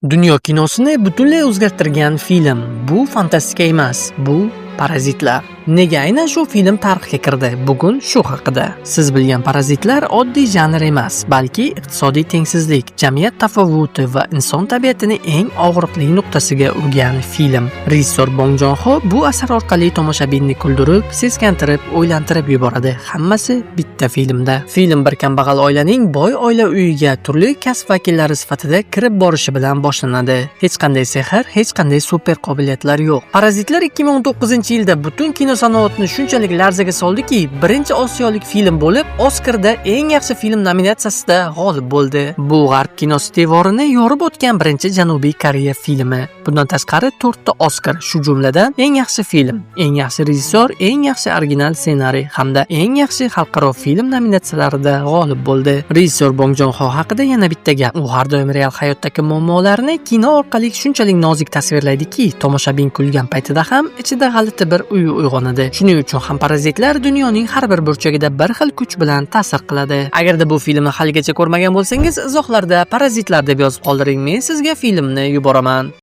Dunyo kinosini butunlay o'zgartirgan film. Bu fantastika emas, bu "Parazitlar". Nega aynan shu film tarixga kirdi? Bugun shu haqida. Siz bilgan "Parazitlar" oddiy janr emas, balki iqtisodiy tengsizlik, jamiyat tafovuti va inson tabiatini eng og'riqli nuqtasiga urgan film. Rejissor Bong Joon-ho bu asar orqali tomoshabinni kuldirib, seskantirib, o'ylantirib yuboradi. Hammasi bitta filmda. Film bir kambag'al oilaning boy oila uyiga turli kasb vakillari sifatida kirib borishi bilan boshlanadi. Hech qanday sehr, hech qanday super qobiliyatlar yo'q. "Parazitlar" 2019-yilda butun kino sanoatini shunchalik larzaga soldiki, birinchi osiyolik film bo'lib, Oskarda eng yaxshi film nominatsiyasida g'olib bo'ldi. Bu g'arb kinosi devorini yorib o'tgan birinchi Janubiy Koreya filmi. Bundan tashqari, to'rtta Oskar, shu jumladan eng yaxshi film, eng yaxshi rejissor, eng yaxshi original ssenariy hamda eng yaxshi xalqaro film nominatsiyalarida g'olib bo'ldi. Rejissor Bong Joon-ho haqida yana bitta gap. U har doim real hayotdagi muammolarni kino orqali shunchalik nozik tasvirlaydiki, tomoshabin kulgan paytida ham ichida g'alati bir uy uyg'onadi. Shuning uchun ham "Parazitlar" dunyoning har bir burchagida bir xil kuch bilan ta'sir qiladi. Agarda bu filmni haligacha ko'rmagan bo'lsangiz, izohlarda "Parazitlar" deb yozib qoldiring. Men sizga filmni yuboraman.